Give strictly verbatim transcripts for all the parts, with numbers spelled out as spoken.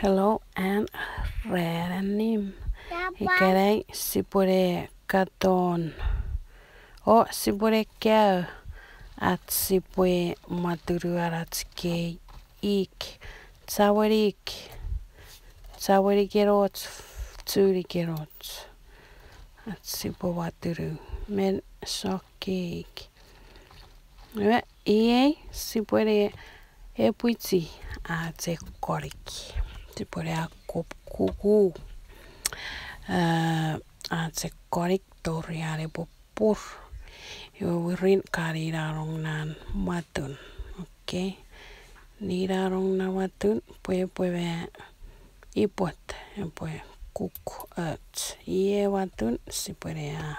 Hello and ran annim. Ikenai sipwene katon. O sipwene kaeo ach sipwe mwatunu ach kei ik. Chawenik. Chawenikenoch, chunikenoch. Ach sipwe mwatunu men sok kei ik. Iwe, iei sipwene epwichi ach konik. Sipwene akop kuku. Eh, ach konik tori an epwe pur. Iwe mwirin ka ninanong non mwatun. Okay. Ninanong non mwatun, pwe epwe me ipwot, epwe kuk och. Iei mwatun, sipwene a.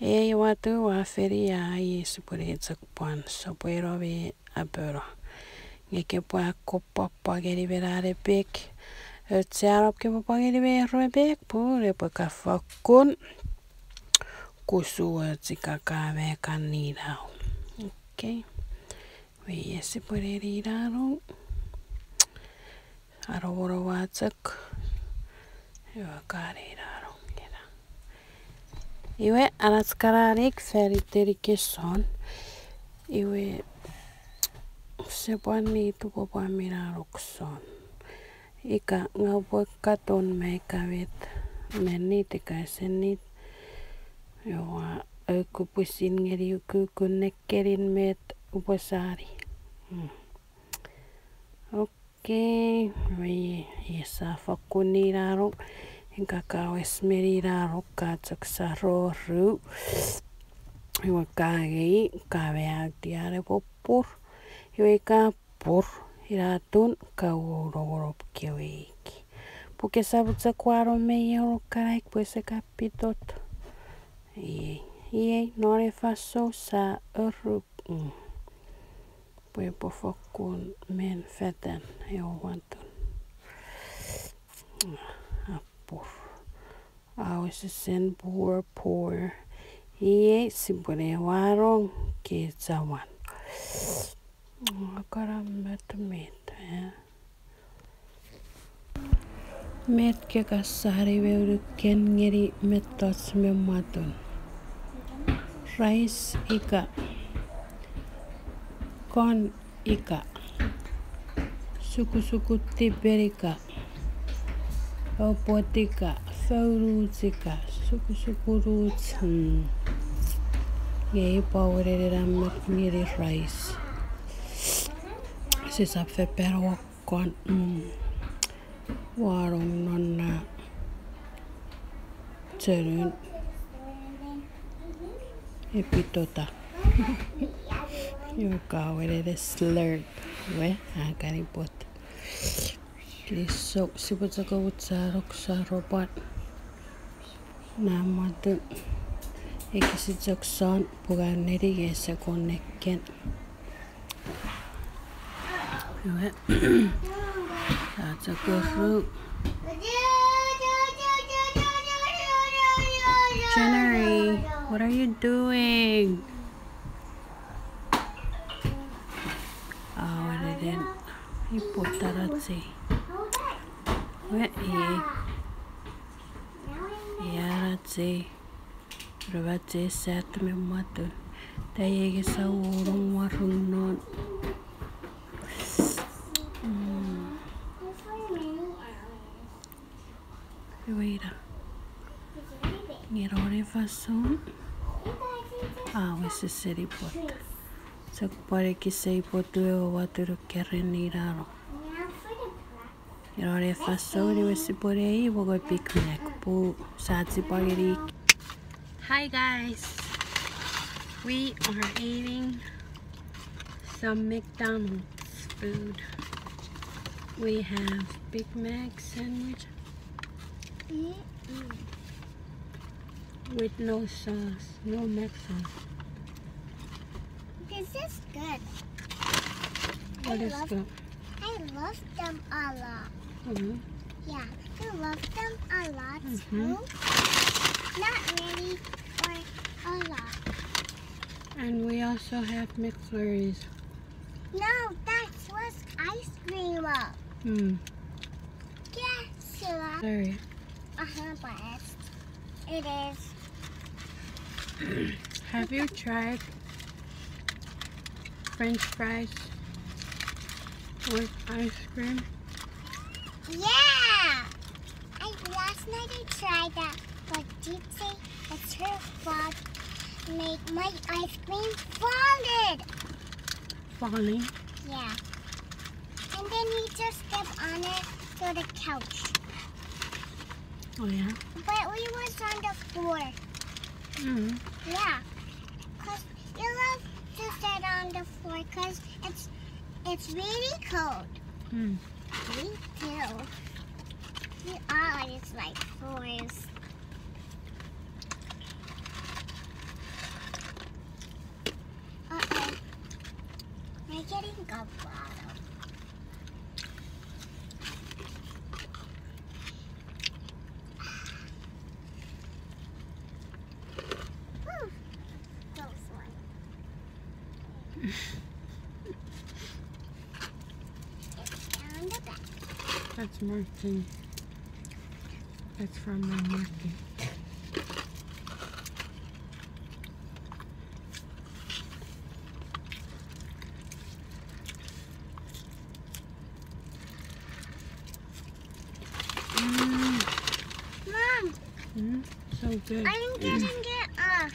Ei mwatun, ua feni a, iei sipwene chok pwan sopweno me apono. Nge kepwe akop pwapwa ngeni men an epek. Ouse anop kepwe pwapwa ngeni me ru epek, pun epwe ka fokkun kusu och ika ka me kan ninau. Okay. Iwe iei sipwene ninanong. Anongonong ua chok. Iwe ka ninanong ena. Iwe anach kananik fan iten ikeson. Iwe use pwan nit upwe pwan mi nanong son. Ika ngang upwe katon me ika met me nit ika ese nit. Ewa, ukukun pwisin ngeni ukukun nekkenin met upwe sani. Hmm. Okay, iwe iei sa fokkun ninanong, ika ka wes me ninanong ka chok saroru. Iwe ka ngei, ka me auti an epwe pur. Iwe ika pur, ina atun ka wonowonop kewe ik. Pwe kesap chok wano me iei ono kanaik pwe ese ka pitot. Iei, iei, non ei fansoun sa oruk. Mm. Pwe epwe fokkun men fetan ewe mwatun. A pur. A wesesen pur pur. Iei sipwene wanong kechawan. Akara met met, eh. Met ke ka sani me unuken ngeni mettoch me mwatun. Rice ika. Corn ika. Sukusuku tipen ika. Opot ika. Founuch ika. Sukusukunuch. Hmm. Nge ipwe wenenena met ngeni rice. Sisap fepano kon, mm, wanong non na chonun epitota. Iwe ka wenene slurp. Iwe, a kan ipwot. Kinisou, sipwe chok auchea rok sa ropat. Na mwatun. Ekis chok son, pwe ka neni ese kon nekken. Iwe. That's a good fruit. January, what are you doing? Oh, and then you put that on, see. Where is? Yeah, that's it. Rua che sat me mwatun. Taie ke sa wonong warung non. Mm. Iwe ina. Nge non ei fansoun. A wesesen ipwot. Chok pwan ekis ipwot ewe mwatun keran ninano. Ina ne fansoun iwe sipwene ei wongo Big Mac pwe sa chipwangeni. Hi guys, we are eating some McDonald's food. We have Big Mac sandwich with no sauce, no Mac sauce. This is good. What is good? I love them a lot. Mm-hmm. Yeah, I love them a lot too. Not really, but a lot. And we also have McFlurries. No, that was ice cream. Hmm. Sorry. Uh-huh, but it's, it is. Have you tried French fries with ice cream? Yeah! I, last night I tried that, but Gypsy, it's her fault, made my ice cream falling. Falling? Yeah. And then he just stepped on it to the couch. Oh, yeah? But we was on the floor. Mm. Yeah. 'Cause you love to sit on the floor 'cause it's, it's really cold. Mm. Me too. We always like floors. Uh-oh. We're getting a bottle. Whew. Close one. It's down the back. That's marking. That's from the marking. Mm. Mom. Mm, so good. I'm getting it off.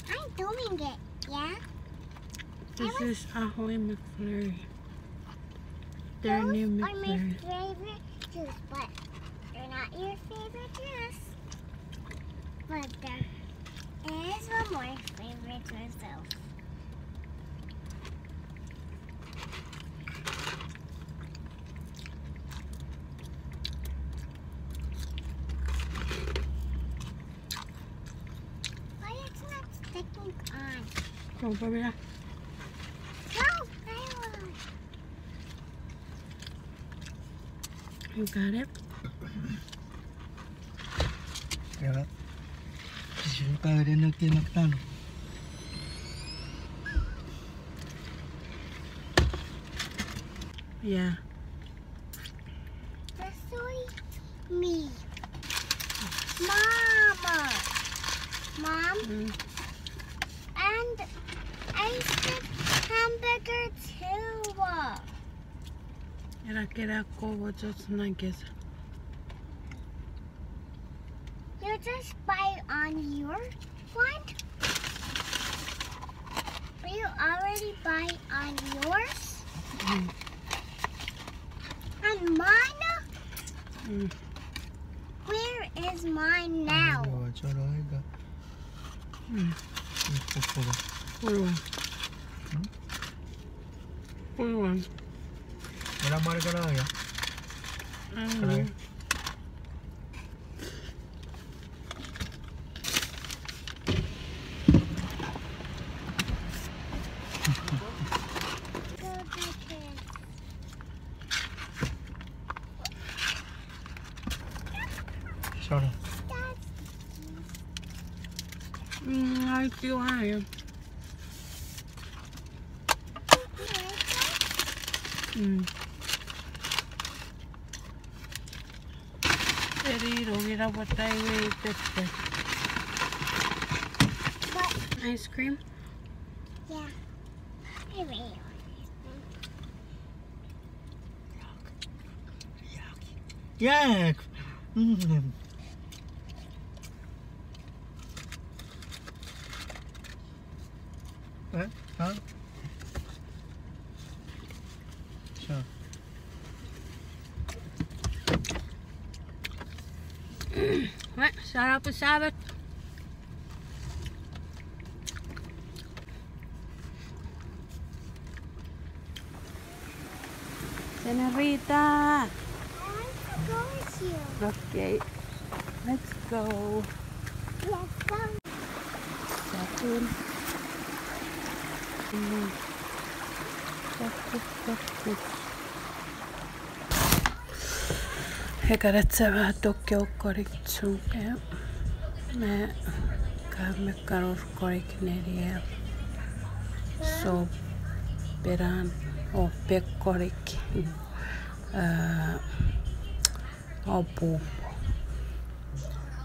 I'm doing it, yeah? This is Ahoy McFlurry. They're new McFlurry. Those are my favorite juice, but they're not your favorite juice. But there is one more favorite juice, though. Why it's not sticking on? Go, Pamela. No, I won't. You got it? Yeah. Did you look at it in the McDonald's? Yeah. That's only me. Mama. Mom. Mm. And I said hamburger too. Era kera kowo just nuggets. You just buy on your one? You already buy on yours? Mm. And mine? Mm. Where is mine now? Ayo, choro ega. Mm. Put one. Put one. Hmm? Put one. Wala mara kara ya. Mm. Kara ya. Sorry. Mm, I feel high. Mm. Eri, rongina pwata iwe tete. What? Ice cream? Yeah. I really want ice cream. Yuck. Yuck. Mm. Eh? Huh? Sure. Right, shut up and Sabbath. Senorita. I want to go with you. Okay. Let's go. Let's go. Sakun. Mm. Sakun, sakun. Ekara chema tokyo korik chunge. Me ka me karor korik nenier. So, peran o pek korik. Uh, oh, poop.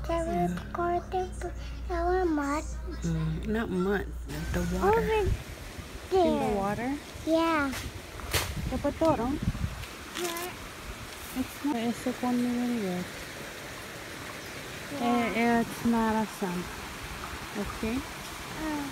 There is garden, our mud. Mm, not mud, the water. Over there. In the water? Yeah. Kapatoro? Yeah. It's not, it's a one minute. Yeah. Eh, eh, it's not a sun. Okay? Uh.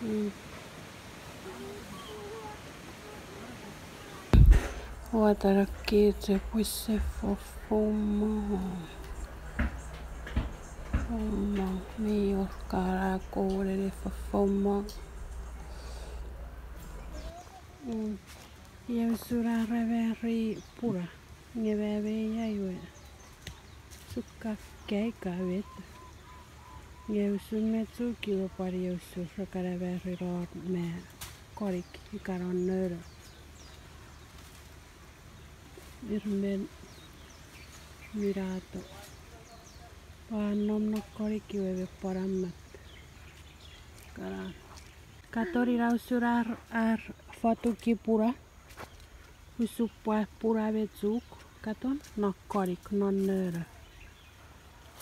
Mm. Water kich pwise fofomo. Fofomo, mi wor kara kouwelele fofomo. Mm. Iei usun ar a mari pura. Nge mei ia iwe. Sukka kei ka met. Nge usun me chuk iwe pwan iei usun re kan mari non me konik ika non nono. Ir men minato. Pwan nom non konik iwe me pwan ammat. Kana. Katon ina usun ar, ar fotuki pura. Usun pwan pura me chuk. Katon, non konik, non nono.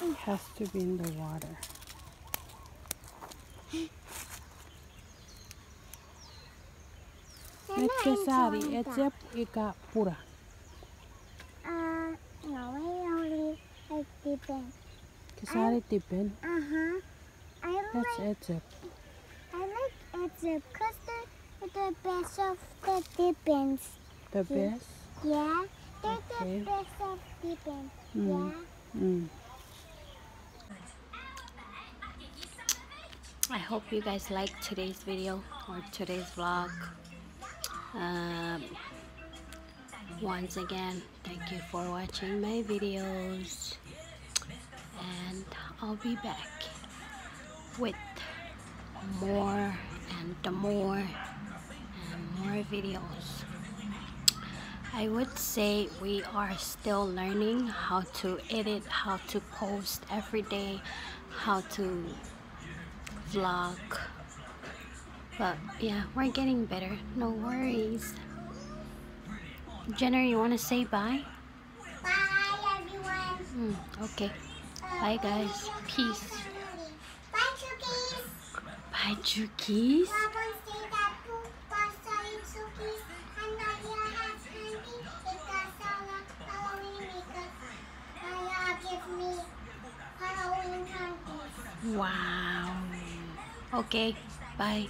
It has to be in the water. Met kesari, Ejep ika pura? Uh, no, I only like Tipen. Kesari Tipen. Uh-huh. I like Ejep. I like Ejep 'cause they're the best of the Tipens. The best? Yeah, they're the best of Tipens. Mm. Yeah. Mm. I hope you guys liked today's video or today's vlog. Um, once again, thank you for watching my videos. And I'll be back with more and more and more videos. I would say we are still learning how to edit, how to post every day, how to vlog. But yeah, we're getting better. No worries. Jenner, you wanna say bye? Bye, everyone. Mm, okay. Uh, bye, guys. Peace. Bye, Chukies. Bye, Chukies. Welcome to the poop, bye, sorry, Chukies. And now you have candy because I love Halloween because, uh, you give me Halloween candy. Wow. Okay, bye.